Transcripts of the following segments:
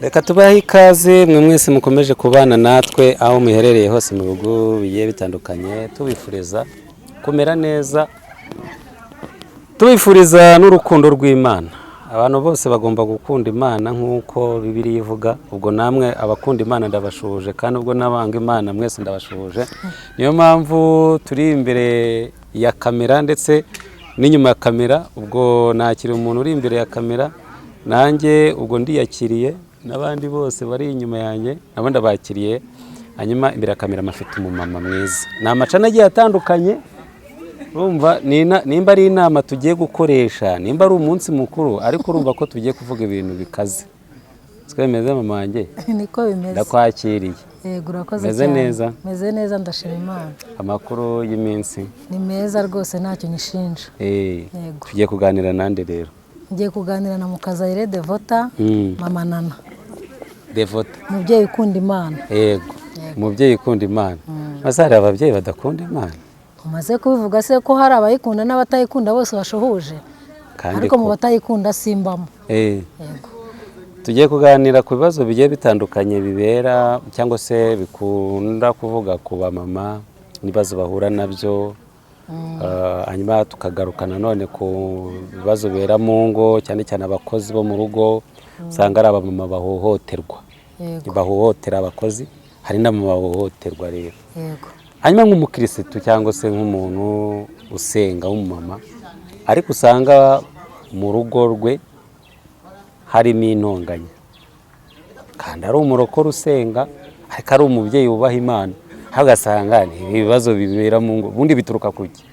Reka tubahe ikaze mwe mwese mukomeje kubana natwe aho muherereye hose mu bihugu bigiye bitandukanye, tubifuriza kumera neza, tubifuriza n'urukundo rw'Imana. Abantu bose bagomba gukunda Imana nk'uko Bibiliya ivuga. Ubwo namwe abakunda Imana ndabashuhuje, kandi ubwo n'abanga Imana mwese ndabashuhuje. Niyo mpamvu turi imbere ya kamera ndetse n'inyuma ya kamera. Ubwo nakira umuntu uri imbere ya kamera, nanjye ubwo ndiyakiriye, n'abandi bose bari inyuma yanjye nabo ndabakiriye. Hanyuma imbere ya kamera mafite umumama mwiza. Ni amacana agiye atandukanye. Urumva nimba ari inama tugiye gukoresha, nimba ari umunsi mukuru, ariko urumva ko tugiye kuvuga ibintu bikaze. Twemeze, mama wanjye? Niko bimeze. Ndakwakiriye. Yego, urakoze Meze cyane. neza? Meze neza, ndashima Imana. Amakuru y'iminsi? Ni meza rwose, ntacyo nyishinja. Yego. Tugiye kuganira nande rero? Ngiye kuganira na Mukazayire Devota, Mama Nana. Devota. Umubyeyi ukunda Imana. Yego, umubyeyi ukunda Imana. Maze hari ababyeyi badakunda Imana? Umaze kubivuga se ko hari abayikunda n'abatayikunda bose bashuhuje? Kandi Ariko mu batayikunda simbamo. Yego. Tugiye kuganira ku bibazo bigiye bitandukanye bibera cyangwa se bikunda kuvuga ku bamama n'ibibazo bahura nabyo. Hanyuma tukagaruka nanone ku bibazo bibera mu ngo, cyane cyane abakozi bo mu rugo. Usanga ari abamama bahohoterwa, bahohotera abakozi, hari n'abamama bahohoterwa rero. Hanyuma nk'umukirisitu cyangwa se nk'umuntu usenga w'umumama, ariko usanga mu rugo rwe harimo intonganya, kandi ari umurokore usenga, ariko ari umubyeyi wubaha Imana, aho ugasanga ni ibibazo bibera mu ngo, ubundi bituruka ku ki?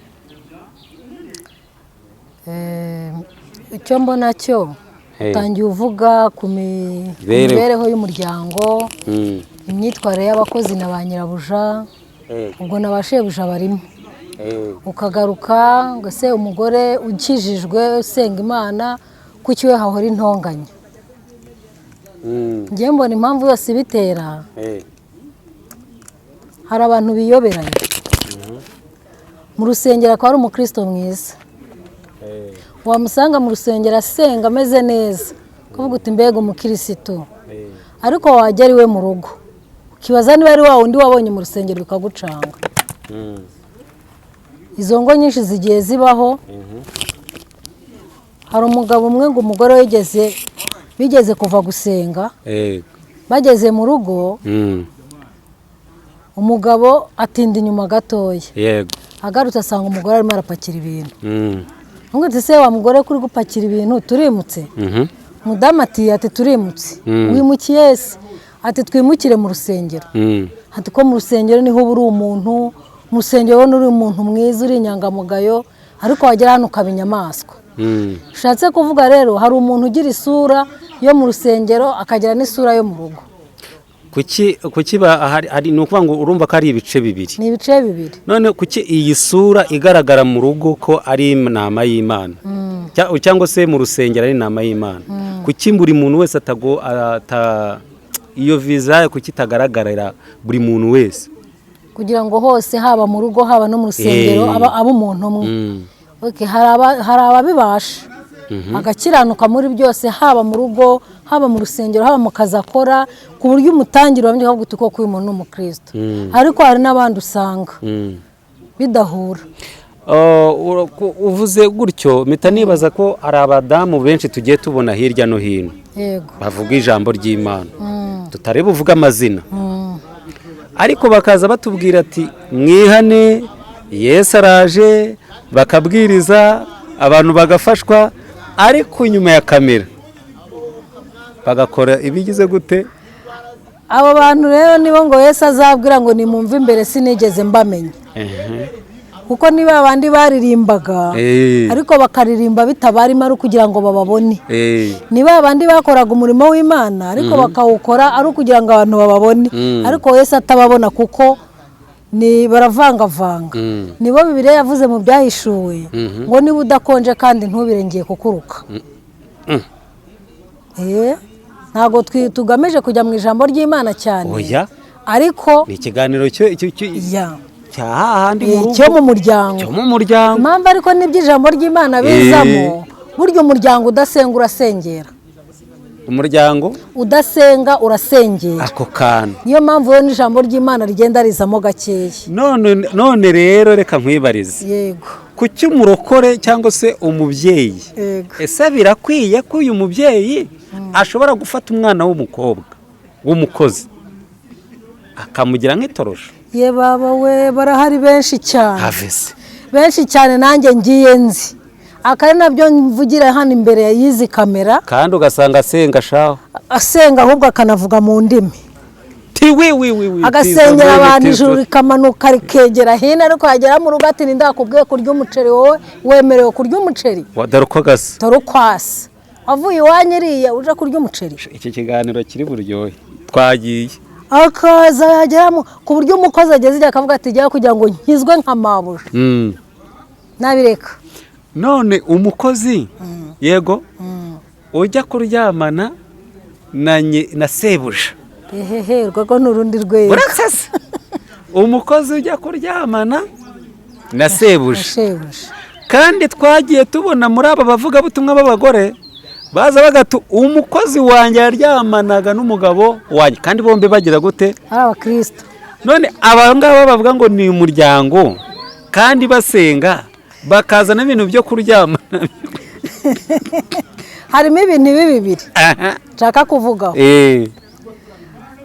Icyo mbona cyo, utangiye uvuga ku Mibereho. mibereho y'umuryango, imyitwarire y'abakozi na ba nyirabuja, ubwo na ba shebuja barimo. Ukagaruka ngo ese umugore ukijijwe usenga Imana, kuki we hahora intonganya? Ngewe mbona impamvu yose ibitera, hari abantu biyoberanya. Mu rusengero akaba ari umukristo mwiza, wamusanga mu rusengero asenga ameze neza, ukavuga uti: "Mbega umukirisitu!" Ariko wajya ari we mu rugo, ukibaza niba ari wa wundi wabonye mu rusengero, bikagucanga. Izo ngo nyinshi zigiye zibaho. Hari umugabo umwe ngo umugore we bigeze kuva gusenga, bageze mu rugo, umugabo atinda inyuma gatoya. Agarutse asanga umugore arimo arapakira ibintu. Nubwo se wa mugore, kuri gupakira ibintu, turimutse? Umudamu ati: "Turimutse." "Wimukiye se?" Ati: "Twimukire mu rusengero." Ati: "Ko mu rusengero niho uba uri umuntu, mu rusengero ubona uri umuntu mwiza, uri inyangamugayo, ariko wagera hano ukaba inyamaswa." Ushatse kuvuga rero hari umuntu ugira isura yo mu rusengero, akagira n'isura yo mu rugo. Kuki hari, ni ukuvuga ngo urumva ko ari ibice bibiri? Ni ibice bibiri. None kuki iyi sura igaragara mu rugo ko ari intama y'Imana, cyangwa se mu rusengero ari intama y'Imana, kuki buri muntu wese atago ata iyo viza, kuki itagaragarira buri muntu wese? Kugira ngo hose, haba mu rugo, haba no mu rusengero, aba umuntu umwe. Okay, hari ababibasha, agakiranuka muri byose, haba mu rugo, haba mu rusengero, haba mu kazi akora, ku buryo umutangira uramenya ukavuga uti: "Koko uyu muntu ni umukristo." Ariko hari n'abandi usanga bidahura. Uvuze gutyo mpita nibaza ko hari abadamu benshi tugiye tubona hirya no hino bavuga ijambo ry'Imana, tutari buvuge amazina, ariko bakaza batubwira ati: "Mwihane, Yesu araje," bakabwiriza abantu bagafashwa, ariko nyuma ya kamera bagakora ibigize gute? Abo bantu rero nibo ngo Yesu azabwira ngo: "Nimumve imbere, sinigeze mbamenya." Kuko niba abandi baririmbaga, ariko bakaririmba bitabarimo, ari ukugira ngo bababone. Niba abandi bakoraga umurimo w'Imana, ariko bakawukora ari ukugira ngo abantu bababone, ariko Yesu atababona, kuko ni baravangavanga. Nibo Bibiliya yavuze mu Byahishuwe ngo: "Niba udakonje kandi ntubirengeye kukuruka." Ntabwo tugamije kujya mu ijambo ry'Imana cyane, Oya. ariko Ni ikiganiro ya cya hahandi mu rugo. Cyo mu muryango. Cyo mu muryango. Impamvu ariko nibyo ijambo ry'Imana bizamo, burya umuryango udasenga urasengera. Umuryango udasenga urasengera. Ako kantu. Niyo mpamvu rero n'ijambo ry'Imana rigenda rizamo gakeya. None rero reka nkwibarize. Yego. Kuki umurokore cyangwa se umubyeyi, ese birakwiye ko uyu mubyeyi ashobora gufata umwana w'umukobwa w'umukozi akamugira nk'itorosho? Ye baba we, barahari benshi cyane. Have se. Benshi cyane, nanjye ngiye nzi, akari nabyo mvugira hano imbere y'izi kamera. Kandi ugasanga asenga shaho. Asenga, ahubwo akanavuga mu ndimi. Ti wi wi wi wi. Agasengera abantu, ijuru rikamanuka rikegera hino, ariko yagera mu rugo ati: "Ndakubwiye kurya umuceri, wowe wemerewe kurya umuceri?" Dore uko gasa. Dore uko asa, wavuye iwanyu iriya uje kurya umuceri? Iki kiganiro kiri buryohe, twagiye. Akaza yageramo ku buryo umukozi ageze igihe akavuga ati: "Jyayo kugira ngo nkizwe nka mabuja." Nabireka. None umukozi, yego, ujya kuryamana na sebuja? Ehehe, urwo ni urundi rwego. Uretse se umukozi ujya kuryamana na sebuja? Shebuja. Kandi twagiye tubona muri aba bavugabutumwa b'abagore baza bagatu: "Umukozi wanjye yaryamanaga n'umugabo wanjye," kandi bombi bagira gute? Ari abakristo. None aba ngaba bavuga ngo ni umuryango kandi basenga, bakazana ibintu byo kuryamana? Harimo ibintu ibi bibiri nshaka kuvugaho.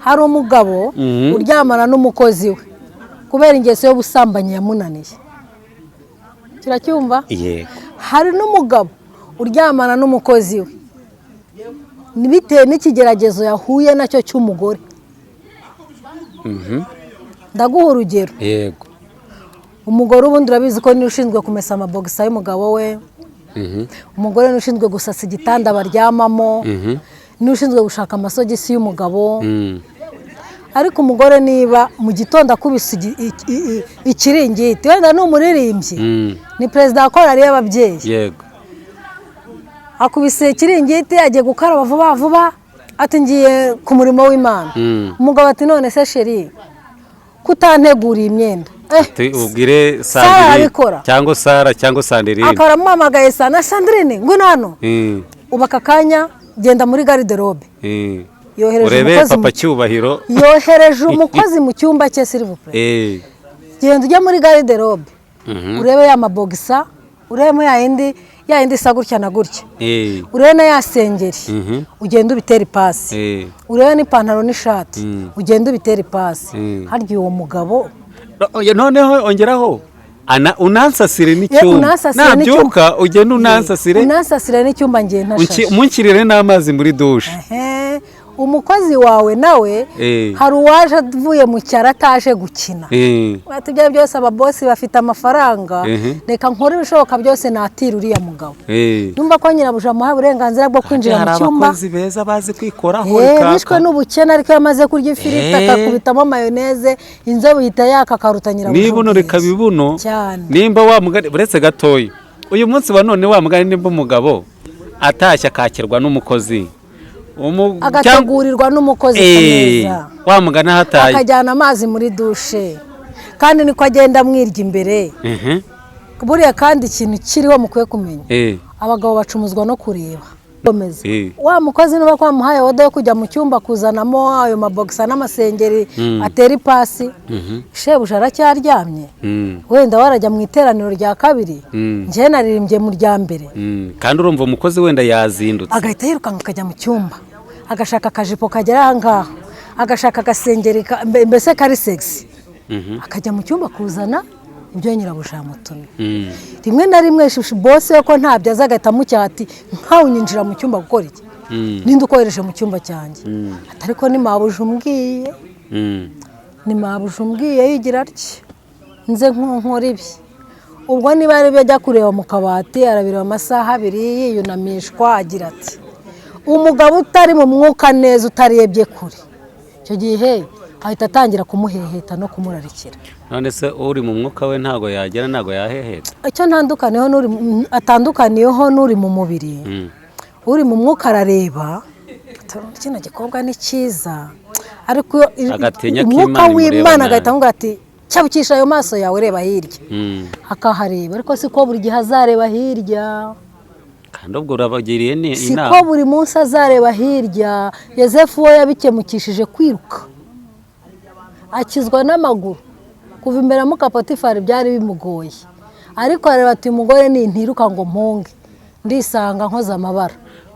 Hari umugabo uryamana n'umukozi we kubera ingeso y'ubusambanyi yamunaniye, kiracyumva? Yego. Hari n'umugabo uryamana n'umukozi we bitewe n'ikigeragezo yahuye nacyo cy'umugore. Ndaguha urugero. Yego. Umugore ubundi urabizi ko niwe ushinzwe kumesa amabogisa y'umugabo we. Umugore niwe ushinzwe gusasa igitanda baryamamo, niwe ushinzwe gushaka amasogisi y'umugabo. Ariko umugore niba mu gitondo akubise ikiringiti, wenda ni umuririmbyi, ni perezida wa korali y'ababyeyi, akubise ikiringiti, agiye gukaraba vuba vuba, ati: "Ngiye ku murimo w'Imana." Umugabo ati: "None se chérie, kutanteguriye imyenda?" Ubwire Sara Sandrine. Arabikora. Cyangwa Sara cyangwa Sandrine. Akaba aramuhamagaye: "Sana Sandrine, ngwino hano." Ubu aka kanya genda muri garde-robe. Yohereje urebe umukozi papa Cyubahiro. Yohereje umukozi mu cyumba cye: "S'il vous plaît, genda ujye muri garde-robe, urebe ya mabogisa, urebemo ya yindi isa gutya na gutya, urebe na ya sengeri, ugende ubitere ipasi, urebe n'ipantaro n'ishati, ugende ubitere ipasi." Harya uwo mugabo Oya, noneho ongeraho unansasire n'icyumba. Unansasire. Nabyuka ugende unansasire. Unansasire n'icyumba ngiye ntashashe. Munkirire n'amazi muri douche. Ehe, umukozi wawe nawe, hari uwaje avuye mu cyaro ataje gukina. Ati: "Ibyo byose ababosi bafite amafaranga, reka nkore ibishoboka byose natira uriya mugabo." Numva ko nyirabuja amuha uburenganzira bwo kwinjira mu Hari cyumba. abakozi beza bazi kwikoraho. Kaka. Bishwe n'ubukene, ariko iyo amaze kurya ifiriti, akakubitamo mayoneze, inzobe ihita yaka, akaruta nyirabuja Nibuno ubwiza. reka bibuno. Cyane. Nimba wa mugani, uretse gatoya, uyu munsi wa none wa mugani, nimba umugabo atashye akakirwa n'umukozi Agategurirwa n'umukozi ku meza, wa mugani ahataye, akajyana amazi muri douche, kandi niko agenda amwirya imbere. Buriya kandi ikintu kiriho mukwiye kumenya, abagabo bacumuzwa no kureba. Komeza. Wa mukozi niba kwamuhaye order yo kujya mu cyumba kuzanamo ayo mabogisa n'amasengeri, atera ipasi, shebuja aracyaryamye. Wenda warajya mu iteraniro rya kabiri, njyewe naririmbye mu rya mbere. Kandi urumva umukozi wenda yazindutse. Agahita yirukanka akajya mu cyumba, agashaka akajipo kagera aha ngaha, agashaka agasengeri mbese kari sexy, akajya mu cyumba kuzana ibyo nyirabuja yamutumye. Rimwe na rimwe boss we ko ntabyo azi, agahita amucyaha ati: "Nkawe unyinjira mu cyumba gukora iki? Ninde ukohereje mu cyumba cyanjye?" Ati: "Ariko ni mabuja umbwiye." Ni mabuja umbwiye, yigira atya nze nkora ibi. Ubwo niba ari ibyo ajya kureba mu kabati, arabireba amasaha 2 yiyunamishwa, agira ati: Umugabo utari mu mwuka neza, utarebye kure, icyo gihe ahita atangira kumuheheta no kumurarikira. None se uri mu mwuka we ntabwo yagera, ntabwo yaheheta? Icyo ntandukaniyeho n'uri atandukaniyeho n'uri mu mubiri, uri mu mwuka arareba ati: "Kino gikobwa ni cyiza," ariko Agatinya ko umwuka Imana imureba w'Imana nabi. agahita amubwira ati: "Cyabukisha ayo maso yawe, reba hirya." Akahareba, ariko si ko buri gihe azareba hirya. Kandi Kandi ubwo urabagiriye Siko inama. buri munsi azareba hirya. Yosefu we yabikemukishije kwiruka, akizwa n'amaguru. Kuva imbere ya muka Potifari byari bimugoye, ariko areba ati: "Umugore nintiruka ngo mpunge, ndisanga nkoze amabara."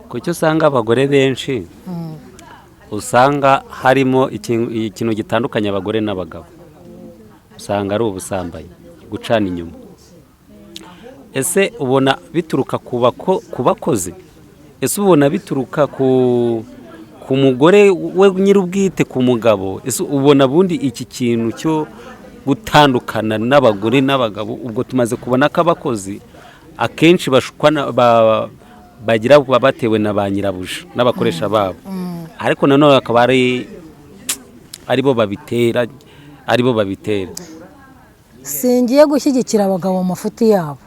Kuki usanga abagore benshi, usanga harimo ikintu gitandukanye abagore n'abagabo, usanga ari ubusambanyi, gucana inyuma? Ese ubona bituruka ku bakozi? Ese ubona bituruka ku mugore we nyir'ubwite, ku mugabo? Ese ubona bundi iki kintu cyo gutandukana n'abagore n'abagabo, ubwo tumaze kubona ko abakozi akenshi bashukwa bagira batewe na ba nyirabuja n'abakoresha babo, ariko nanone akaba ari bo babitera, aribo babitera? Singiye gushyigikira abagabo mu mafuti yabo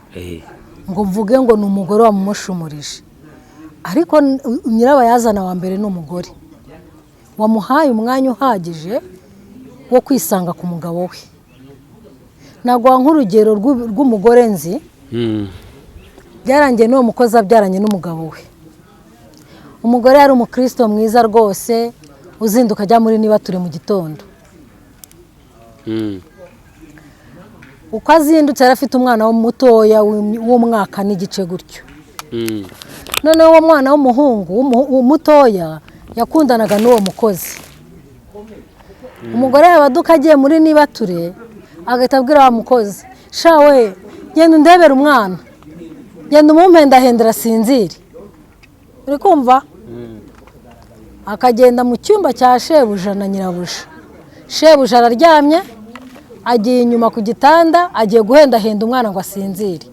ngo mvuge ngo ni umugore wamumushumurije, ariko nyirabayazana wa mbere ni umugore wamuhaye umwanya uhagije wo kwisanga ku mugabo we. Naguha nk'urugero rw'umugore nzi. Byarangiye n'uwo mukozi abyaranye n'umugabo we. Umugore yari umukristo mwiza rwose, uzinduka ajya muri niba turi mu gitondo. Uko azindutse, yari afite umwana mutoya w'umwaka n'igice gutyo. Noneho uwo mwana w'umuhungu mutoya yakundanaga n'uwo mukozi. Umugore yabaduka agiye muri nibature, agahita abwira wa mukozi: "Sha we, genda undebere umwana, genda umumpendahendera asinzire." Uri kumva? Akagenda mu cyumba cya shebuja na nyirabuja. Shebuja araryamye, agiye inyuma ku gitanda, agiye guhendahenda umwana ngo asinzire.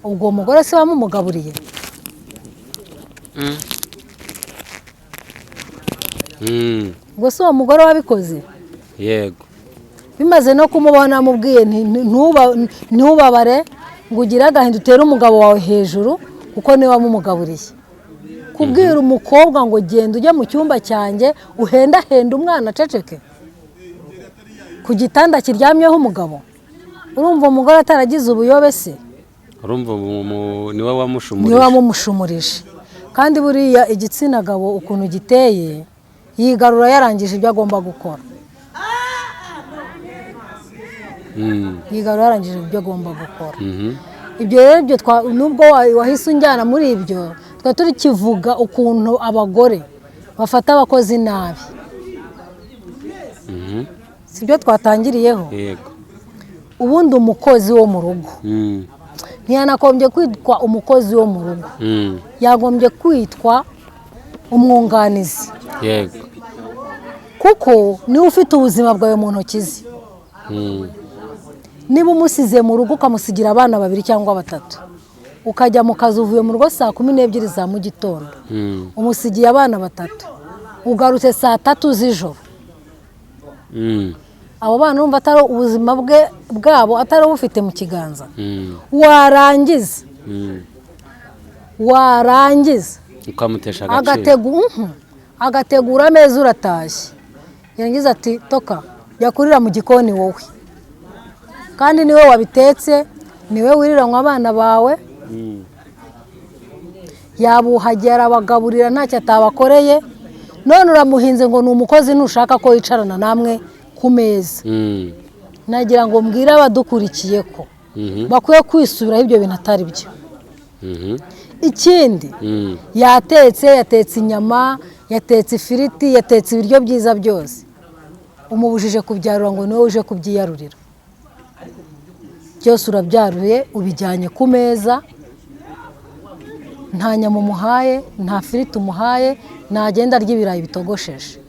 Ubwo uwo mugore se wamumugaburiye? Ubwo si uwo mugore wabikoze? Yego. Bimaze no kumubona, amubwiye nti: "Ntubabare ngo ugire agahinda, utere umugabo wawe hejuru, kuko niwe wamumugaburiye." Kubwira umukobwa ngo: "Genda ujye mu cyumba cyanjye uhendahenda umwana aceceke", ku gitanda kiryamyeho umugabo, urumva umugore ataragize ubuyobe se? Urumva niwe wamushumurije. Niwe wamushumurije. Kandi buriya igitsina gabo ukuntu giteye, yigarura yarangije ibyo agomba gukora. Yigarura yarangije ibyo agomba gukora. Ibyo rero ibyo nubwo wahise unjyana muri ibyo, twari turi kivuga ukuntu abagore bafata abakozi nabi. Si byo twatangiriyeho? Yego. Ubundi umukozi wo mu rugo ntiyanagombye kwitwa umukozi wo mu rugo. Yagombye kwitwa umwunganizi. Kuko niwe ufite ubuzima bwawe mu ntoki ze. Niba umusize mu rugo, ukamusigira abana babiri cyangwa batatu, ukajya mu kazi, uvuye mu rugo saa 12 za mu gitondo, umusigiye abana batatu, ugarutse saa 3 z'ijoro, abo bana urumva atari ubuzima bwe bwabo atari ubufite mu kiganza? Warangiza warangiza ukamutesha agaciro. Agategura ameza, uratashye, yarangiza ati: "Toka, jya kurira mu gikoni wowe." Kandi niwe wabitetse, niwe wiriranywa abana bawe. Yabuhagiye, arabagaburira, ntacyo atabakoreye, none uramuhinze ngo ni umukozi, ntushaka ko yicarana namwe ku meza. Nagira ngo mbwire abadukurikiye ko bakwiye kwisubiraho, ibyo bintu atari byo. Ikindi, yatetse, yatetse inyama, yatetse ifiriti, yatetse ibiryo byiza byose, umubujije kubyarura ngo niwe uje kubyiyarurira byose. Urabyaruye, ubijyanye ku meza, nta nyama umuhaye, nta firiti umuhaye, nagenda arya ibirayi bitogosheje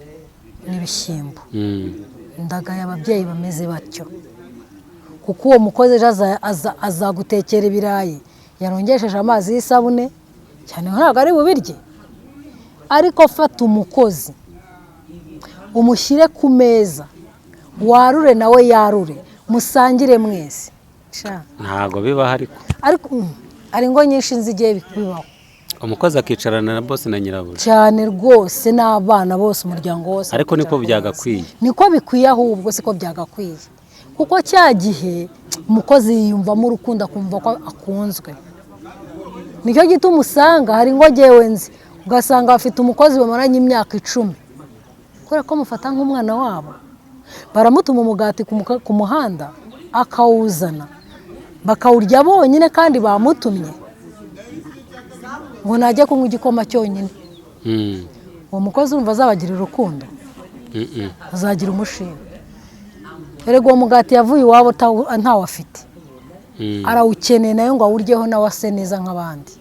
n'ibishyimbo. Ndagaya ababyeyi bameze batyo, kuko uwo mukozi ejo azagutekera ibirayi yarongesheje amazi y'isabune cyane, ntabwo ari bubirye. Ariko fata umukozi umushyire ku meza, warure nawe yarure, musangire mwese. Sha. Ntabwo bibaho ariko. Ariko hari ingo nyinshi nzi igihe bibaho. Umukozi akicarana na bosi na nyirabuja? Cyane rwose, n'abana bose, umuryango wose. Ariko niko bakicara ku meza. byagakwiye. Niko bikwiye, ahubwo siko byagakwiye, kuko cya gihe umukozi yiyumvamo urukundo, akumva ko akunzwe. Nicyo gituma usanga hari ingo ngewe nzi, ugasanga bafite umukozi bamaranye imyaka 10, kubera ko mufata nk'umwana wabo. Baramutuma umugati ku muhanda akawuzana, bakawurya bonyine, kandi bamutumye ngo najye kunywa igikoma cyonyine. Uwo mukozi urumva azabagira urukundo? Azagira umushinga. Erega uwo mugati yavuye iwabo ntawo afite, arawukeneye nawe ngo awuryeho, nawe ase neza nk'abandi.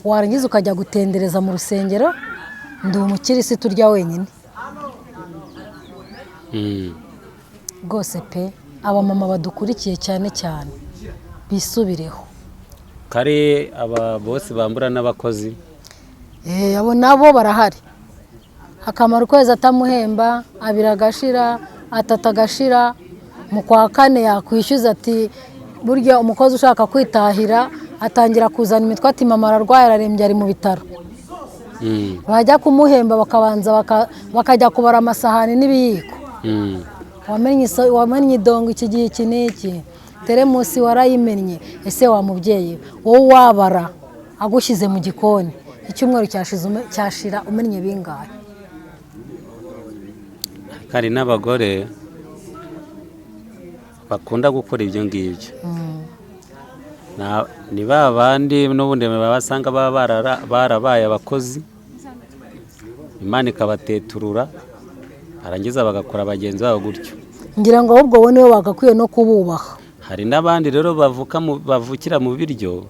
Warangiza ukajya gutendereza mu rusengero, ndi umukirisitu urya wenyine. Rwose pe, abamama badukurikiye cyane cyane bisubireho. Kare aba bose bambura n'abakozi. Abo nabo barahari. Akamara ukwezi atamuhemba, 2 agashira, 3 agashira, mu kwa 4 yakwishyuza ati burya umukozi ushaka kwitahira atangira kuzana imitwe ati mama ararwaye, ararembye, ari mu bitaro. Bajya kumuhemba bakabanza bakajya kubara amasahani n'ibiyiko. Wamennye idongo iki gihe iki n'iki, teremusi warayimennye. Ese wa mubyeyi wowe wabara agushyize mu gikoni icyumweru cyashira umennye bingahe? Hari n'abagore bakunda gukora ibyo ngibyo. Ni ba bandi n'ubundi basanga baba barabaye abakozi, Imana ikabateturura, barangiza bagakora bagenzi babo gutyo. Ngira ngo ahubwo bo nibo bagakwiye no kububaha. Hari n'abandi rero bavukira mu biryo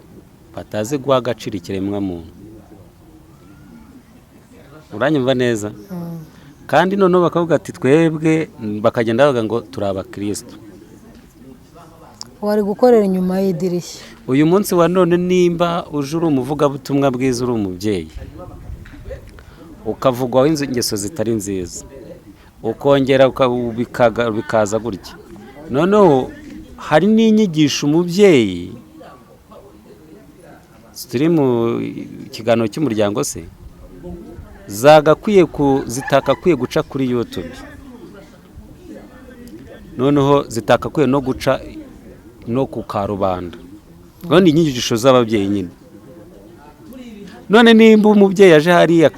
batazi guha agaciro ikiremwamuntu. Uranyumva neza? Kandi noneho bakavuga ati twebwe, bakagenda bavuga ngo turi abakristo. Wari gukorera inyuma y'idirishya. Uyu munsi wa none nimba uje uri umuvugabutumwa bwiza, uri umubyeyi, ukavugwaho ingeso zitari nziza, ukongera bikaza gutya. Noneho hari n'inyigisho umubyeyi, turi mu kiganiro cy'umuryango se, zagakwiye zitakakwiye guca kuri YouTube, noneho zitakakwiye no guca no ku karubanda. None inyigisho z'ababyeyi nyine. None nimba umubyeyi aje hariya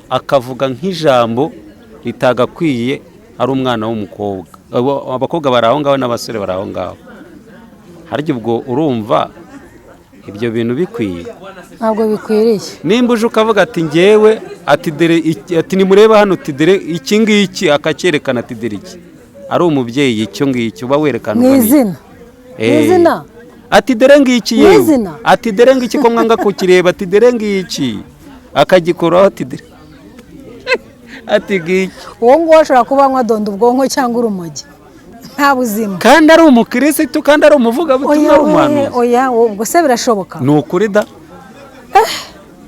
akavuga nk'ijambo ritagakwiye ari umwana w'umukobwa, abakobwa bari aho ngaho n'abasore bari aho ngaho, harya ubwo urumva ibyo bintu bikwiye? Ntabwo bikwiriye. Nimba uje ukavuga ati ngewe, ati dere, ati nimureba hano, ati dere iki ngiki, akacyerekana ati dere iki, ari umubyeyi icyo ngicyo uba werekana mu izina. Izina. Ati dere ngiki yewe, ati dere ngiki ko mwanga kukireba, ati dere ngiki, akagikoraho ati dere ati ngiki. Uwo nguwo ashobora kuba anywa donda ubwonko cyangwa urumogi, nta buzima. Kandi ari umukirisitu, kandi ari umuvugabutumwa, ari umuhanuzi. Oya, ubwo se birashoboka? Ni ukuri da.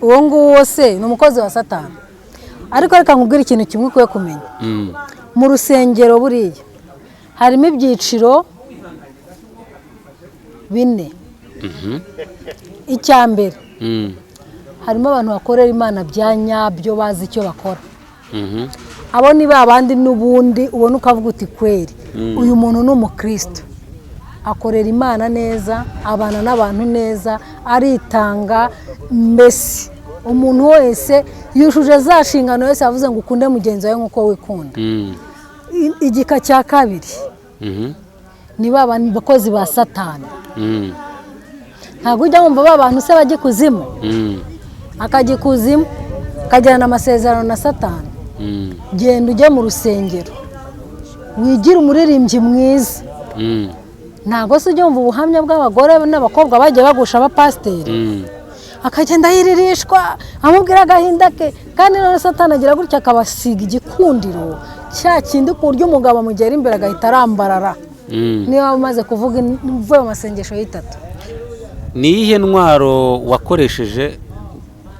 Uwo nguwo se ni umukozi wa Satani. Ariko reka nkubwire ikintu kimwe ukwiye kumenya. Mu rusengero buriya harimo ibyiciro 4. Icya mbere, harimo abantu bakorera Imana bya nyabyo, bazi icyo bakora. Abo ni ba bandi n'ubundi ubona ukavuga uti kweri uyu muntu ni umukristo, akorera Imana neza, abana n'abantu neza, aritanga, mbese umuntu wese yujuje za nshingano wese yavuze ngo ukunde mugenzi wawe nk'uko wikunda. Igika cya kabiri ni ba bakozi ba Satani. Ntabwo ujya wumva ba bantu se bajya ikuzimu, akajya ikuzimu akagirana amasezerano na Satani. Genda ujye mu rusengero wigire umuririmbyi mwiza. Ntabwo se ujya wumva ubuhamya bw'abagore n'abakobwa bagiye bagusha abapasiteri, akagenda yiririshwa amubwira agahinda ke, kandi none Satani agira gutya akabasiga igikundiro cya kindi ku buryo umugabo amugera imbere agahita arambarara. Niba umaze kuvuga uvuye mu masengesho y'itatu. Ni iyihe ntwaro wakoresheje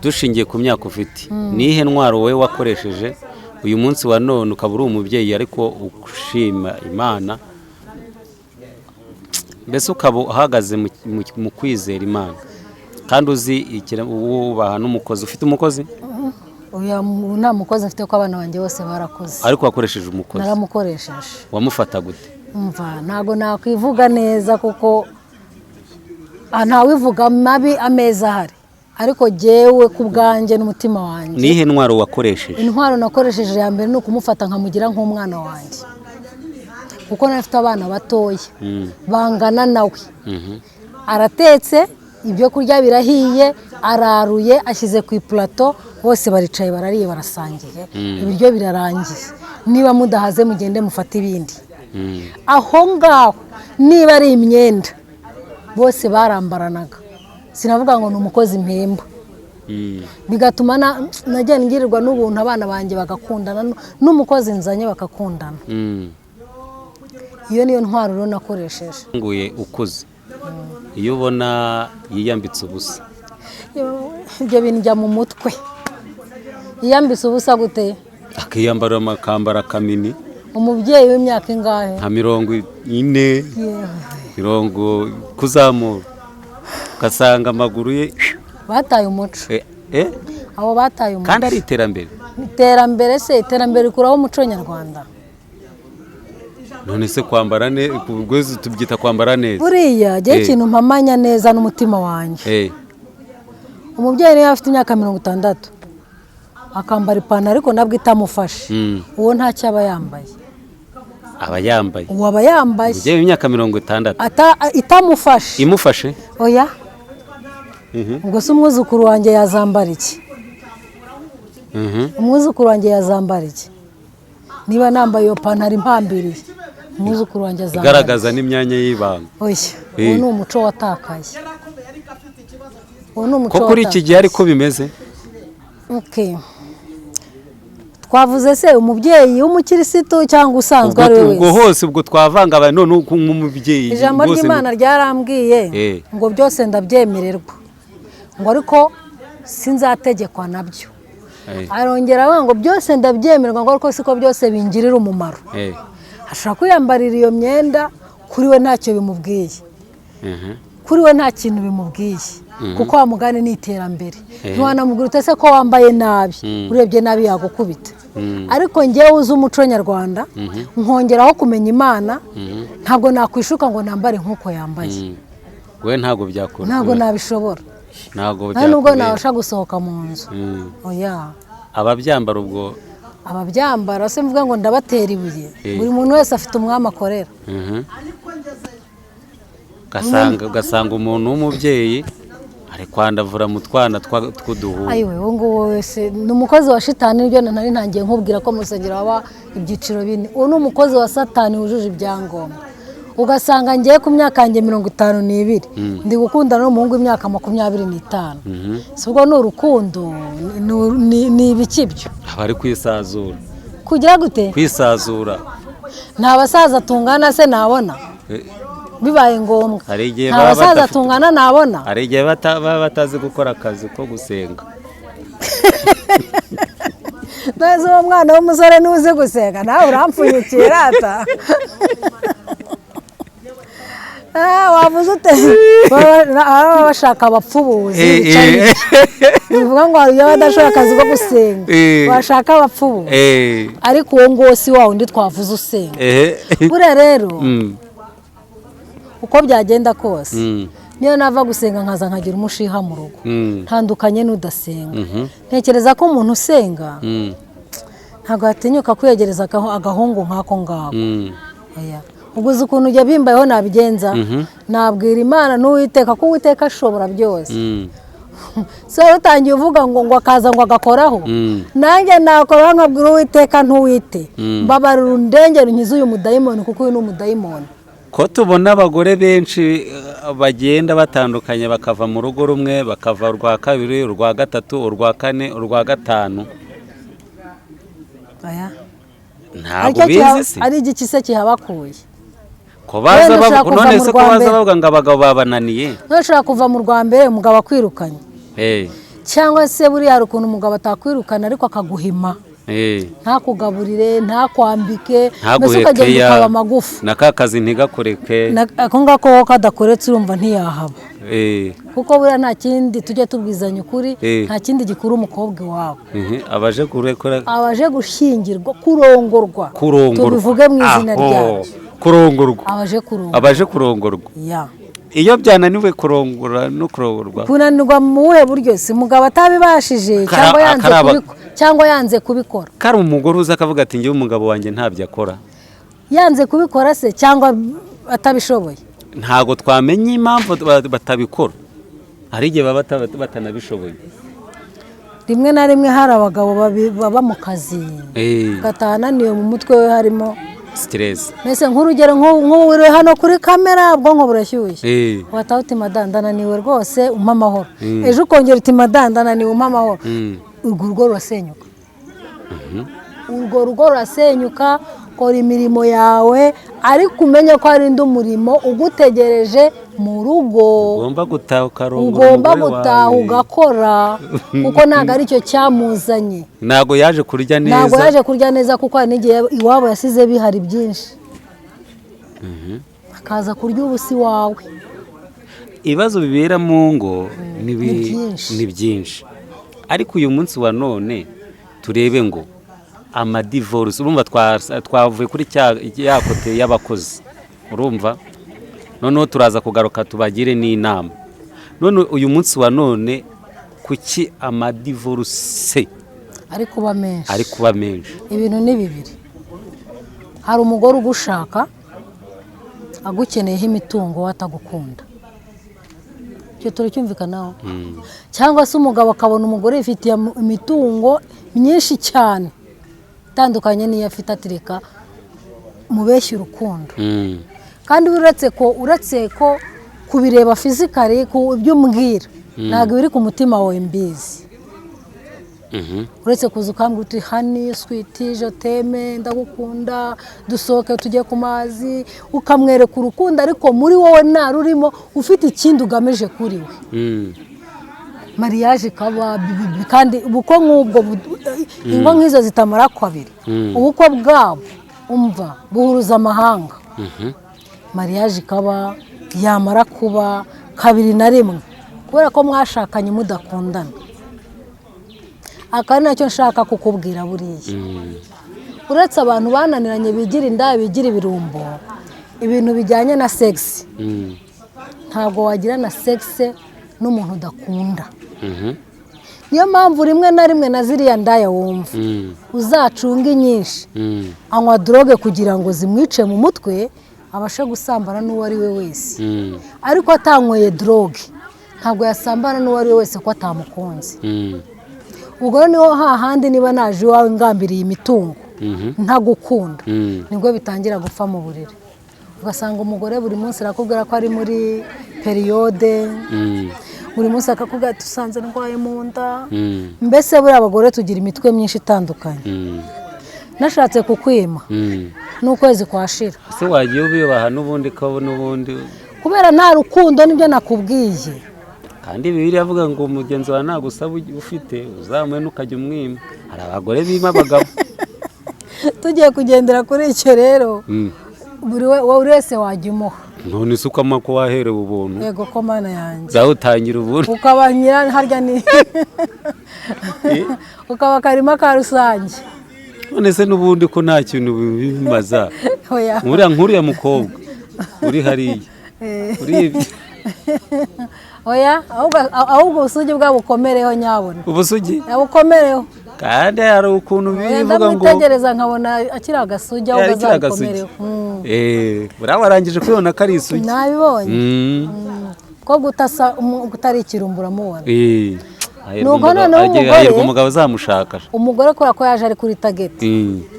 dushingiye ku myaka ufite? Ni iyihe ntwaro wowe wakoresheje uyu munsi wa none ukaba uri umubyeyi ariko ushima Imana, mbese ukaba uhagaze mu kwizera Imana kandi uzi wubaha n'umukozi? Ufite umukozi? Nta mukozi mfite, ko abana banjye bose barakoze. Ariko wakoresheje umukozi? Naramukoresheje. Wamufata gute? Umva, ntabwo nakwivuga neza kuko ntawivuga mabi ameza ahari, Ariko jyewe ku bwanjye n'umutima wanjye. Nihe ntwaro wakoresheje? Intwaro nakoresheje ya mbere ni ukumufata nkamugira nk'umwana wanjye, kuko nari afite abana batoya bangana nawe. Aratetse, ibyo kurya birahiye, araruye, ashyize ku ipurato, bose baricaye, barariye, barasangiye, ibiryo birarangiye. Niba mudahaze mugende mufate ibindi. Aho ngaho niba ari imyenda, bose barambaranaga. Sinavuga ngo ni umukozi mpemba. Bigatuma nagenda ngirirwa n'ubuntu, abana banjye bagakundana, n'umukozi nzanye bagakundana. Iyo niyo ntwaro rero nakoresheje. Nguye ukuze, iyo ubona yiyambitse ubusa? Ibyo bintu njya mu mutwe. Yiyambitse ubusa gute? Akiyambara, akambara akamini. Umubyeyi w'imyaka ingahe? Nka 40. Yewe. 40 kuzamura, ugasanga amaguru ye. Bataye umuco. Eh, eh, Abo bataye umuco. Kandi ari iterambere. Iterambere se, iterambere rikuraho umuco nyarwanda? None se kwambara neza, ubwo tubyita kwambara neza? Buriya jyewe ikintu mpamanya neza n'umutima wanjye, umubyeyi niyo afite imyaka 60 akambara ipantaro ariko nabwo itamufashe, uwo ntacyo aba yambaye. Aba yambaye. Uwo aba yambaye. Umubyeyi w'imyaka 60. Itamufashe. Imufashe. Oya. Ubwo se umwuzukuru wanjye yazambara iki? Umwuzukuru wanjye yazambara iki niba nambaye iyo pantaro impambiriye? Umwuzukuru wanjye azambara iki? Igaragaza n'imyanya y'ibanga. Oya, uwo ni umuco watakaye, uwo ni umuco Ko kuri iki gihe watakaye. ariko bimeze. Okay. Twavuze se umubyeyi w'umukirisitu cyangwa usanzwe Ubwo ari we ubwo wese? Hose ubwo twavanga abantu, none uko nk'umubyeyi Ijambo rwose ry'Imana ryarambwiye ngo byose ndabyemererwa, ngo ariko sinzategekwa nabyo. Arongera avuga ngo byose ndabyemererwa, ngo ariko siko byose bingirira umumaro. Ashobora kwiyambarira iyo myenda, kuri we ntacyo bimubwiye. Kuri we nta kintu bimubwiye, kuko wa mugani ni iterambere. Ntiwanamubwira utese ko wambaye nabi, urebye nabi yagukubita. Ariko ngewe uzi umuco nyarwanda, nkongeraho kumenya Imana, ntabwo nakwishuka ngo nambare nk'uko yambaye. We ntabwo byakora. Ntabwo nabishobora. Ntabwo Nta nubwo byakubera. nabasha gusohoka mu nzu. Oya. Ababyambara ubwo? Ababyambara se mvuga ngo ndabatera ibuye? Buri muntu wese afite umwami akorera. Ugasanga umuntu w'umubyeyi ari kwandavura mu twana tw'uduhungu. Ayiwe, uwo nguwo wese ni umukozi wa shitani. Nibyo nari ntangiye nkubwira ko mu rusengero haba ibyiciro bine. Uwo ni umukozi wa satani wujuje ibyangombwa. Ugasanga ngiye ku myaka yanjye 52 ndi gukundana n'umuhungu w'imyaka 25. Si ubwo ni urukundo? Ni ibiki byo? Aba ari kwisazura. Kugira gute? Kwisazura. Nta basaza tungana se nabona? Bibaye ngombwa. Hari igihe Nta baba basaza tungana nabona? Hari igihe baba batazi gukora akazi ko gusenga. Neza, uwo mwana w'umusore niwe uzi gusenga? Nawe urampfunyikira ata. Ah, wavuze ute? Baba bashaka abapfubuzi. Bivuga ngo hari iyo badashobora akazi ko gusenga, bashaka abapfubuzi. Ariko uwo nguwo si wa wundi twavuze usenga. Buriya rero, uko byagenda kose, niyo nava gusenga nkaza nkagira umushiha mu rugo, ntandukanye n'udasenga. Ntekereza ko umuntu usenga ntabwo yatinyuka kwiyegereza agahungu nk'ako ngako. Oya. Ubwo uzi ukuntu ujya bimbayeho nabigenza? Nabwira Imana n'Uwiteka, ko Uwiteka ashobora byose. So rero utangiye uvuga ngo akaza ngo agakoraho, nanjye nakoraho, nkabwira Uwiteka ntuwite mbabarira, undengere, unkize uyu mudayimoni, kuko uyu ni umudayimoni. Ko tubona abagore benshi bagenda batandukanye, bakava mu rugo rumwe, bakava urwa kabiri, urwa gatatu, urwa kane, urwa gatanu? Oya. Ntabwo Aricyo bizi se? Ari igiki se kihabakuye? Ko baza Wenda ushobora kuva none mu se ko rwa baza mbere. bavuga ngo abagabo babananiye? None ushobora kuva mu rwa mbere umugabo akwirukanye, cyangwa se buriya hari ukuntu umugabo atakwirukana ariko akaguhima, ntakugaburire, ntakwambike, mbese Ntaguhe ukagenda keya, ukaba amagufa. Na ka kazi ntigakoreke. Ako ngako wowe kadakoretse, urumva ntiyahaba. Kuko buriya nta kindi, tujye tubwizanya ukuri, nta kindi gikura umukobwa iwabo. Abaje kurekura. Abaje gushyingirwa, kurongorwa. Kurongorwa. Tubivuge mu izina Aho, ryabyo. kurongorwa. Abaje kurongorwa. Abaje kurongorwa. Ya. Iyo byananiwe kurongora no kurongorwa. Kunanirwa mu buhe buryo si umugabo atabibashije cyangwa yanze kubikora? Kari umugore uza akavuga ati ngewe umugabo wanjye ntabyo akora. Yanze kubikora se cyangwa atabishoboye? Ntabwo twamenye impamvu batabikora, hari igihe baba batanabishoboye. Rimwe na rimwe hari abagabo baba mu kazi ugataha ananiwe, mu mutwe we harimo stress. Mbese nk'urugero nk'ubu uri hano kuri kamera, ubwonko burashyushye, wataha uti madanda ndananiwe rwose, umpa amahoro. Ejo ukongera uti madanda ndananiwe, umpa amahoro. Urwo rugo rurasenyuka, urwo rugo rurasenyuka. Kora imirimo yawe, ariko umenye ko hari undi murimo ugutegereje mu rugo. Ugomba gutaha ukarongora. Ugomba umugore gutaha wawe. Ugakora, kuko ntabwo aricyo cyamuzanye. Ntabwo yaje kurya Ntabwo neza. yaje kurya neza, kuko hari n'igihe iwabo yasize bihari byinshi, akaza kurya ubusa iwawe. Ibibazo bibera mu ngo Ni byinshi. Ni byinshi, ariko uyu munsi wa none turebe ngo amadivorce, urumva twavuye kuri ya côté y'abakozi, urumva noneho turaza kugaruka tubagire n'inama. None uyu munsi wa none kuki amadivorce ari kuba menshi? Ari kuba menshi. Ibintu ni bibiri: hari umugore ugushaka agukeneyeho imitungo, we atagukunda, icyo turacyumvikanaho, cyangwa se umugabo akabona umugore yifitiye imitungo myinshi cyane itandukanye n'iyo afite, atireka mubeshye urukundo. Kandi uretse ko kubireba physically, ku ibyo umbwira ntabwo biri ku mutima wawe mbizi. Uretse kuza ukambwira uti "Honey, sweetie, je t'aime, ndagukunda, dusohoke tujye ku mazi," ukamwereka urukundo, ariko muri wowe nta rurimo, ufite ikindi ugamije kuri we. Mariage ikaba kandi ubukwe nk'ubwo ingo nk'izo zitamara kabiri, ubukwe bwabo umva buhuruza amahanga. Mariage ikaba, yamara kuba kabiri na rimwe, kubera ko mwashakanye mudakundana. Aka ni nacyo nshaka kukubwira. Buriya uretse abantu bananiranye, bigira inda, bigira ibirumbo, ibintu bijyanye na sex, ntabwo wagira na sex n'umuntu udakunda. Niyo mpamvu rimwe na rimwe na ziriya ndaya wumva, uzacunga inyinshi, anywa drogue kugira ngo zimwice mu mutwe, abashe gusambana n'uwo ari we wese. Ariko atanyweye drogue ntabwo yasambana n'uwo ari we wese ko atamukunze. Ubwo rero niho hahandi niba naje iwawe ngambiriye imitungo ntagukunda, nibwo bitangira gupfa mu buriri, ugasanga umugore buri munsi arakubwira ko ari muri période, buri munsi akakubwira ati usanze ndwaye mu nda. Mbese buriya abagore tugira imitwe myinshi itandukanye. Nashatse kukwima n'ukwezi kwashira. Ese wagiye ubibaha n'ubundi ko n'ubundi? Kubera nta rukundo, nibyo nakubwiye. Kandi Bibiliya avuga ngo mugenzi wawe nagusaba ufite uzamuhe, ntukajya umwima. Hari abagore bima abagabo. Tugiye kugendera kuri icyo rero, buri wese wajya umuha. None se uko amako waherewe ubuntu? Yego ko Mana yanjye! Zawutangira ubuntu. Ukaba nyira harya ni ukaba akarima ka rusange. None se n'ubundi ko nta kintu bimaza? Oya. Nkuriya nk'uriya mukobwa uri hariya uri Oya, ahubwo ubusugi bwabo bukomereho nyabona. Ubusugi? Bukomereho. Kandi hari ukuntu Oya, bivuga ngo ndamwitegereza nkabona akiri agasugi, ahubwo Akiri agasugi. azabukomereho. Buriya warangije kubibona ko ari isugi. Nabibonye ko gutasa utari ikirumbo uramubona. Hahirwa Nuko noneho hahirwa umugabo uzamushaka. Umugore kubera ko yaje ari kuri target,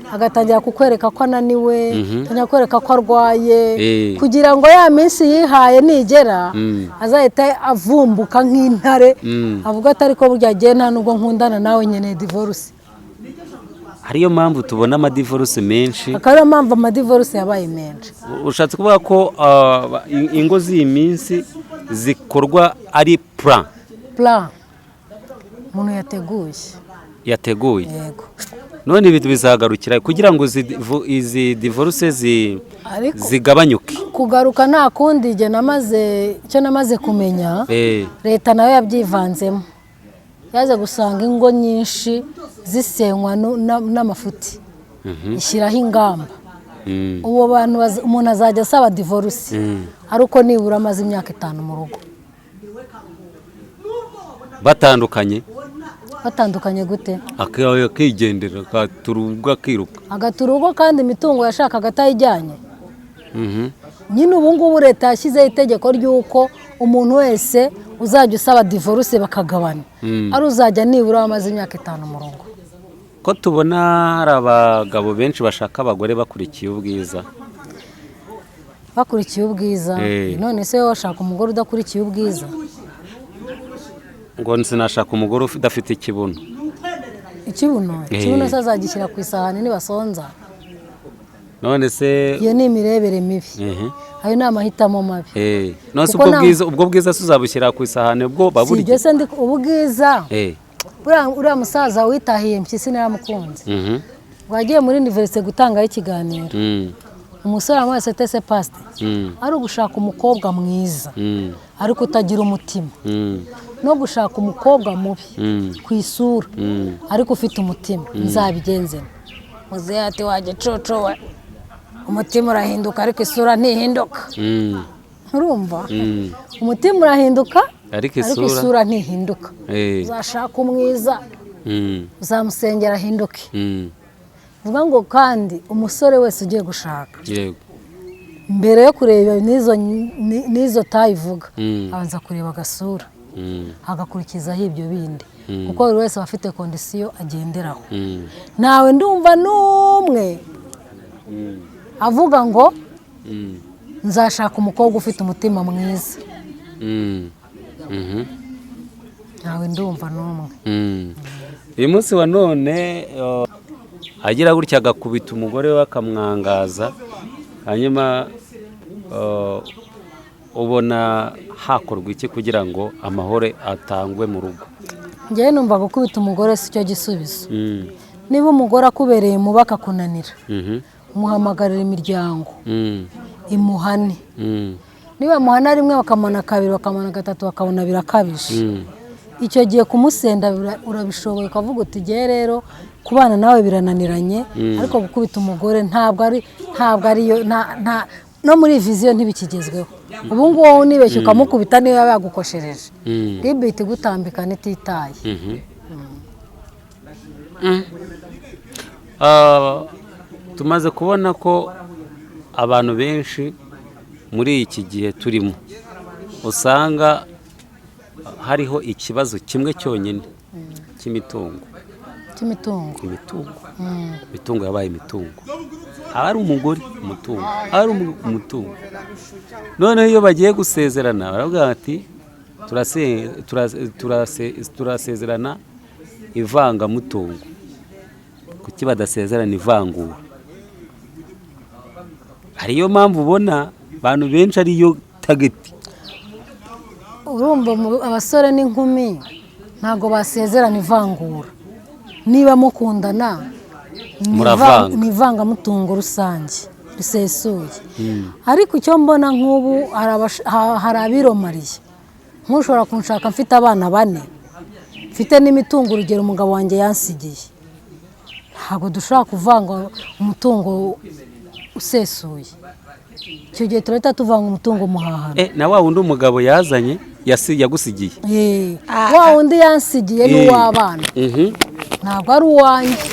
agatangira kukwereka ko ananiwe, atangira kukwereka ko arwaye, kugira ngo ya minsi yihaye nigera azahita avumbuka nk'intare, avuga ati ariko burya agiye, nta nubwo nkundana nawe, nkeneye divorce. Ariyo mpamvu tubona amadivorce menshi. Akaba ariyo mpamvu amadivorce yabaye menshi. Ushatse kuvuga ko ingo z'iyi minsi zikorwa ari plan? Plan umuntu yateguye. Yateguye. Yego. None ibi bizagarukira kugira ngo izi divorce Ariko zigabanyuke? Kugaruka nta kundi, igihe namaze icyo namaze kumenya, leta nayo yabyivanzemo, yaje gusanga ingo nyinshi zisenywa n'amafuti, ishyiraho ingamba. Uwo bantu umuntu azajya asaba divorce ari uko nibura amaze imyaka 5 mu rugo. Batandukanye. Batandukanye gute? Akigendera, akatura ubwo, akiruka. Agatura urugo kandi imitungo yashakaga atayijyanye. Nyine ubu ngubu leta yashyizeho itegeko ry'uko umuntu wese uzajya usaba divorce bakagabana, ari uzajya nibura amaze imyaka 5 mu rugo. Ko tubona hari abagabo benshi bashaka abagore bakurikiye ubwiza. Bakurikiye ubwiza? None se wowe washaka umugore udakurikiye ubwiza? Ngo sinashaka umugore udafite ikibuno. Ikibuno? Ikibuno se azagishyira ku isahani nibasonza? None se? Iyo ni imirebere mibi. Ayo ni amahitamo mabi. None se Kuko ubwo bwiza, ubwo bwiza se uzabushyira ku isahani ubwo Si baburya? ibyo se, ndi ubwiza. Uriya musaza witahiye Mpyisi naramukunze. Wagiye muri université gutangaho ikiganiro, umusore wese tese pasite, ari ugushaka umukobwa mwiza ariko utagira umutima, no gushaka umukobwa mubi ku isura ariko ufite umutima, nzabigenze? Muzehe ati: "Wa gicucu we, umutima urahinduka ariko isura ntihinduka." Urumva? Umutima urahinduka ariko ariko isura isura ntihinduka. Uzashaka umwiza, uzamusengera ahinduke. Vuga ngo kandi umusore wese ugiye gushaka, mbere yo kureba n'izo taille ivuga, abanza kureba agasura, agakurikizaho ibyo bindi, kuko buri wese aba afite condition agenderaho. Ntawe ndumva n'umwe avuga ngo nzashaka umukobwa ufite umutima mwiza. Ntawe ndumva n'umwe. Uyu munsi wa none agira gutya agakubita umugore we, akamwangaza, hanyuma ubona hakorwa iki kugira ngo amahoro atangwe mu rugo? Ngewe numva gukubita umugore si cyo gisubizo. Niba umugore akubereye mubi akakunanira, umuhamagarira imiryango imuhane. Niba muhana rimwe, bakamana kabiri, bakamana gatatu, bakabona birakabije, icyo gihe kumusenda urabishoboye, ukavuga uti: "Igihe rero kubana nawe birananiranye." Ariko gukubita umugore ntabwo ariyo no muri vision ntibikigezweho ubu ngubu. Wowe unibeshye ukamukubita, niyo yaba yagukoshereje, RIB ihita igutambika n'ititaye. Tumaze kubona ko abantu benshi muri iki gihe turimo usanga hariho ikibazo kimwe cyonyine cy'imitungo. Cy'imitungo. Imitungo, imitungo yabaye imitungo. Aba ari umugore umutungo, aba ari umutungo. Noneho iyo bagiye gusezerana baravuga bati: "Turasezerana ivangamutungo." Kuki badasezerana ivangura? Ariyo mpamvu ubona abantu benshi ariyo target. Urumva abasore n'inkumi ntabwo basezerana ivangura. Niba mukundana ni Muravanga. Ni ivangamutungo rusange risesuye. Ariko icyo mbona nk'ubu hari abiromariye. Nk'ushobora kunshaka mfite abana bane, mfite n'imitungo, urugero umugabo wanjye yansigiye, ntabwo dushobora kuvanga umutungo usesuye. Icyo gihe turahita tuvanga umutungo muhahano. Na wa wundi umugabo yazanye yagusigiye? Wa wundi yansigiye ni uw'abana, ntabwo ari uwanjye.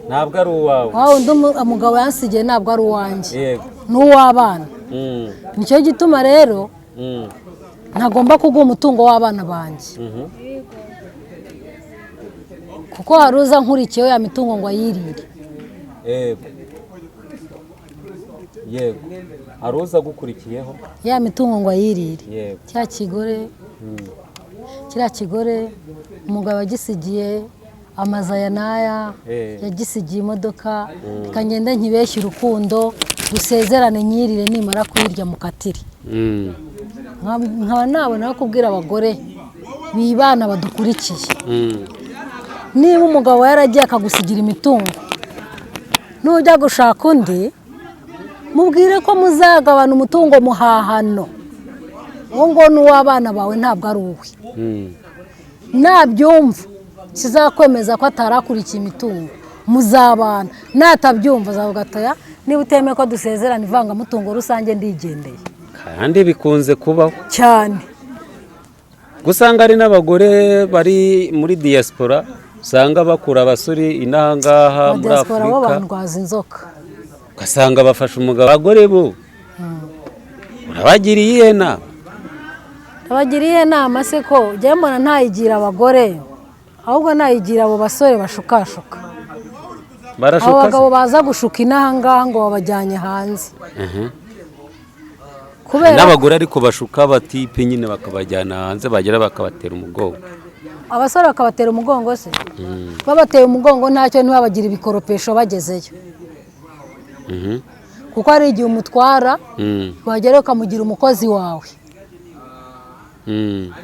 Ntabwo ari uwawe. Wa wundi umugabo yansigiye ntabwo ari uwanjye, ni uw'abana. Nicyo gituma rero ntagomba kuguha umutungo w'abana banjye, kuko hari uza nkurikiyeho ya mitungo ngo ayirire. Yego, hari uza agukurikiyeho. Ya mitungo ngo ayirire. Cya kigore, kiriya kigore umugabo yagisigiye amazu aya n'aya, yagisigiye imodoka, reka ngende nkibeshye urukundo, dusezerane, nyirire, nimara kuyirya mukatire. Nkaba nabona aho kubwira abagore bibana badukurikiye: niba umugabo yaragiye akagusigira imitungo, nujya gushaka undi, mubwire ko muzagabana umutungo muhahano. Uwo nguwo ni uw'abana bawe, ntabwo ari uwe. Nabyumva. Kizakwemeza ko atarakurikiye imitungo, muzabana. Natabyumva azavuga ati: "Oya, niba utemeye ko dusezerana ivangamutungo rusange, ndigendeye." Kandi bikunze kubaho. Cyane. Gusanga hari n'abagore bari muri diaspora, usanga bakura abasore inaha ngaha muri Diaspora bo Afurika. Bandwaza inzoka. Ugasanga bafashe umugabo. Abagore bo urabagiriye iyihe nama? Abagiriye inama se ko njyewe mbona ntayigira abagore, ahubwo nayigira abo basore bashukashuka abo Barashuka se? bagabo baza gushuka inaha ngaha ngo babajyanye hanze. Kubera N'abagore ariko bashuka abatipe nyine, bakabajyana hanze, bagera bakabatera umugongo. Abasore bakabatera umugongo se? Babateye umugongo ntacyo, ntibabagire ibikoropesho bagezeyo. Kuko hari igihe umutwara, wagera ukamugira umukozi wawe,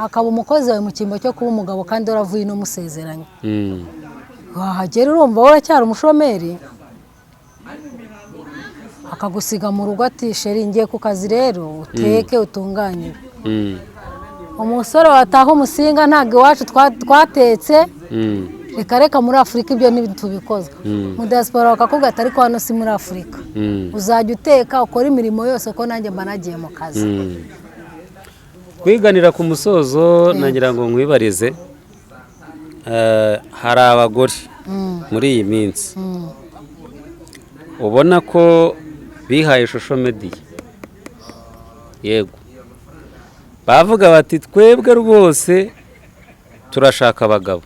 akaba umukozi wawe mu cyimbo cyo kuba umugabo, kandi waravuye ino musezeranye. Wahagera urumva wowe uracyari umushomeri, akagusiga mu rugo ati: "Chéri, ngiye ku kazi rero, uteke utunganye." Umusore wataha umusinga: "Ntabwo iwacu twatetse." Reka reka, muri Afurika ibyo ntitubikozwa. Mu diaspora bakakubwira ati: "Ariko hano si muri Afurika, uzajya uteka, ukore imirimo yose, ko nanjye mba nagiye mu kazi." Twiganira ku musozo, nagira ngo nkwibarize, hari abagore muri iyi minsi ubona ko bihaye social media, yego, bavuga bati: "Twebwe rwose turashaka abagabo."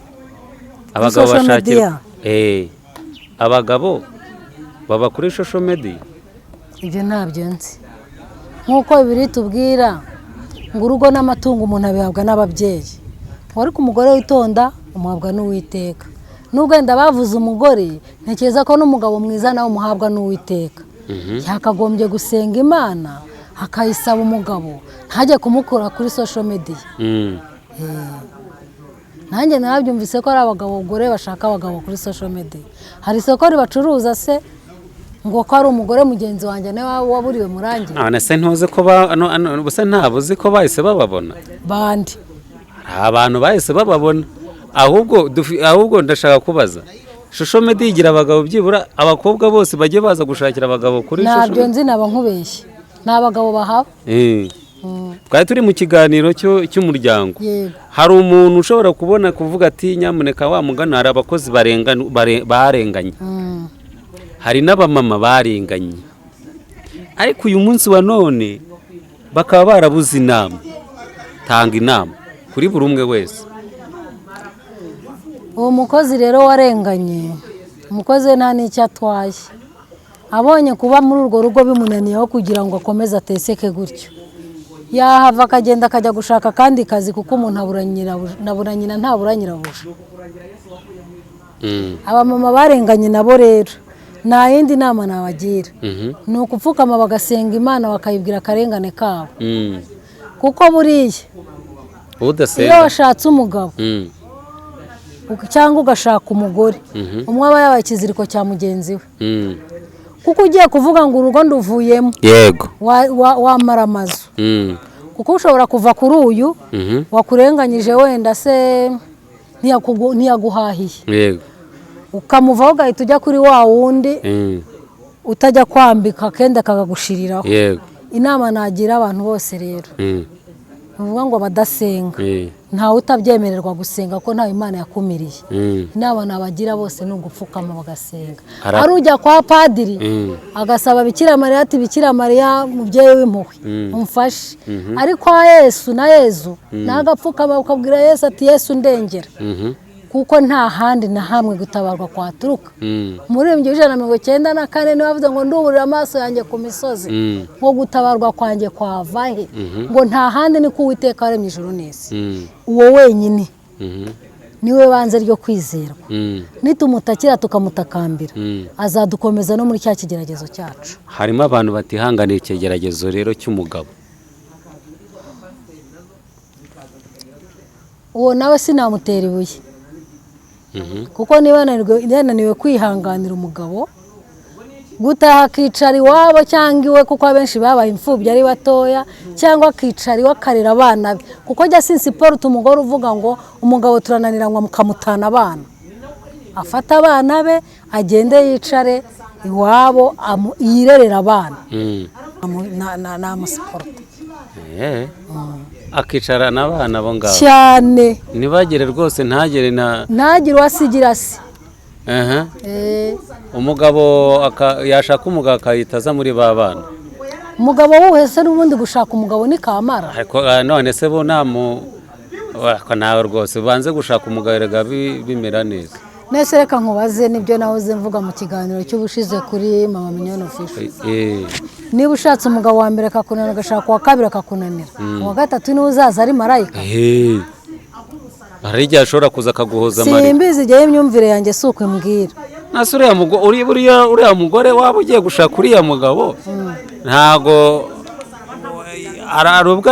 Abagabo Social bashakira media? Abagabo baba kuri social media. Ibyo ntabyo nzi. Nk'uko bibiri tubwira ngo urugo n'amatungo umuntu abihabwa n'ababyeyi, ngo ariko umugore witonda umuhabwa n'Uwiteka. Nubwo wenda bavuze umugore, ntekereza ko n'umugabo mwiza nawe umuhabwa n'Uwiteka. Yakagombye gusenga Imana akayisaba umugabo, ntajye kumukura kuri social media. Nanjye narabyumvise ko ari abagabo bagore bashaka abagabo kuri social media. Hari isoko ribacuruza se ngo ko ari umugore mugenzi wanjye nawe waburiwe murangi? None se ntuzi ko ba no- no- gusa ntabwo uzi ko bahise bababona? Bandi? Hari abantu bahise bababona. Ahubwo ndashaka kubaza, social media igira abagabo? Byibura abakobwa bose bajye baza gushakira abagabo kuri Ntabyo social nzi, naba nkubeshye. Nta bagabo bahaba. Twari turi mu kiganiro cy'umuryango. Yego. Hari umuntu ushobora kubona kuvuga ati: "Nyamuneka wa mugani, hari abakozi barenganye, hari n'abamama barenganye, ariko uyu munsi wa none bakaba barabuze inama." Tanga inama kuri buri umwe wese. Uwo mukozi rero warenganye, umukozi we nta n'icyo atwaye. Abonye kuba muri urwo rugo bimunaniyeho, kugira ngo akomeze ateseke gutyo, yahava akagenda akajya gushaka akandi kazi, kuko umuntu abura nyina ntabura nyirabuja. Abamama barenganye nabo rero nta yindi nama nabagira, ni ukupfukama bagasenga Imana, bakayibwira akarengane kabo, kuko buriya iyo Udasenga. washatse umugabo cyangwa ugashaka umugore, umwe aba yabaye ikiziriko cya mugenzi we, kuko ugiye kuvuga ngo urugo nduvuyemo, wamara amazu, kuko ushobora kuva kuri uyu wakurenganyije, wenda se ntiyaguhahiye, ukamuvaho ugahita ujya kuri wa wundi utajya kwambika akenda kakagushiriraho. Inama nagira abantu bose rero, ni ukuvuga ngo badasenga, ntawe utabyemererwa gusenga, ko ntawe Imana yakumiriye. Inama nabagira bose ni ugupfukama bagasenga. Ari ujya kwa padiri agasaba Bikira Mariya ati: "Bikira Mariya mubyeyi w'impuhwe, umfashe." Ari kwa Yesu na Yezu nagapfukama ukabwira Yesu ati: "Yesu, ndengera," kuko nta handi na hamwe gutabarwa kwaturuka. Muri 194 niwe bavuze ngo: "Nduburira amaso yanjye ku misozi, ngo gutabarwa kwanjye kwava he?" Ngo nta handi, ni ku Uwiteka waremye ijuru n'isi. Uwo wenyine niwe banze ryo kwizerwa. Nitumutakira tukamutakambira, azadukomeza no muri cya kigeragezo cyacu. Harimo abantu batihanganiye ikigeragezo rero cy'umugabo. Uwo nawe sinamutera ibuye, kuko niba yananiwe kwihanganira umugabo. Gutaha akicara iwabo cyangwa iwe, kuko abenshi babaye imfubyi ari batoya, cyangwa akicara iwe akarera abana be, kuko jya sinsupporta umugore uvuga ngo umugabo turananiranywa mukamutana abana. Afate abana be agende yicare iwabo, yirerere abana. Namusupporta. Akicara n'abana abo ngabo? Cyane. Ntibagere rwose, ntagere na Ntagire uwasigira se. Umugabo yashaka umugabo akahita aza muri ba bana. Umugabo wuhe se? N'ubundi gushaka umugabo ni kamara. Ariko none se bo namu ariko nawe rwose ubanze gushaka umugabo erega bimera neza. Nese reka nkubaze, nibyo nahoze mvuga mu kiganiro cy'ubushize kuri Mama Mignone Official. Niba ushatse umugabo wa mbere akakunanira, ugashaka uwa kabiri akakunanira, uwa gatatu niwe uzaza ari marayika? Hari igihe ashobora kuza akaguhoza amarira. Simbizi, igihe imyumvire yanjye si uko imbwira. Nase uriya mugore waba ugiye gushaka uriya mugabo, ntago ari ubwo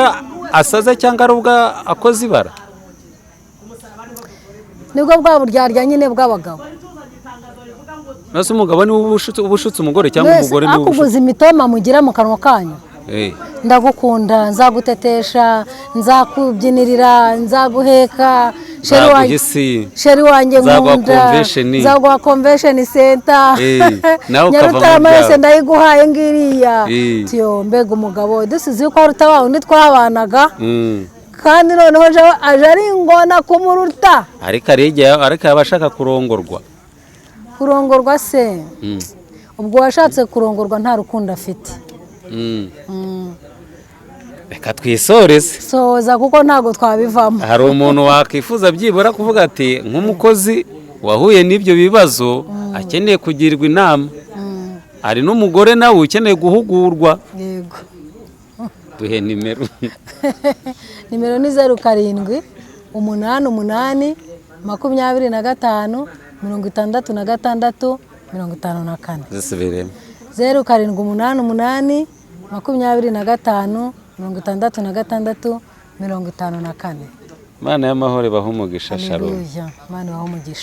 asaze cyangwa ari ubwo akoze ibara? Nibwo bwa buryarya nyine bw'abagabo. Nase umugabo niwe uba ushutse umugore cyangwa Mwese umugore niwe uba ushutse? Akuguza imitoma mugira mu kanwa kanyu: "Ndagukunda, nzagutetesha, nzakubyinirira, nzaguheka, chéri Nzaguha wanjye, isi. chéri wanjye Nzaguha nkunda, convention. nzaguha convention center, Nawe ukava mu Nyarutarama yose byawe. ndayiguhaye ngiriya." Tiyo mbega umugabo dusize yuko aruta wa wundi twabanaga, kandi noneho aje ari ingona kumuruta. Ariko hari igihe, ariko yaba ashaka kurongorwa. Kurongorwa se? Ubwo washatse kurongorwa nta rukundo afite. Reka twisoreze. Soza, kuko ntabwo twabivamo. Hari umuntu wakwifuza byibura kuvuga ati nk'umukozi wahuye n'ibyo bibazo akeneye kugirwa inama, hari n'umugore nawe ukeneye guhugurwa. Yego. Duhe nimero. Nimero ni 0788 25 66 54. Zisubiremo. 0788 25 66 54. Imana y'amahoro ibahe umugisha. Shalom. Haleluya, Imana ibahe umugisha.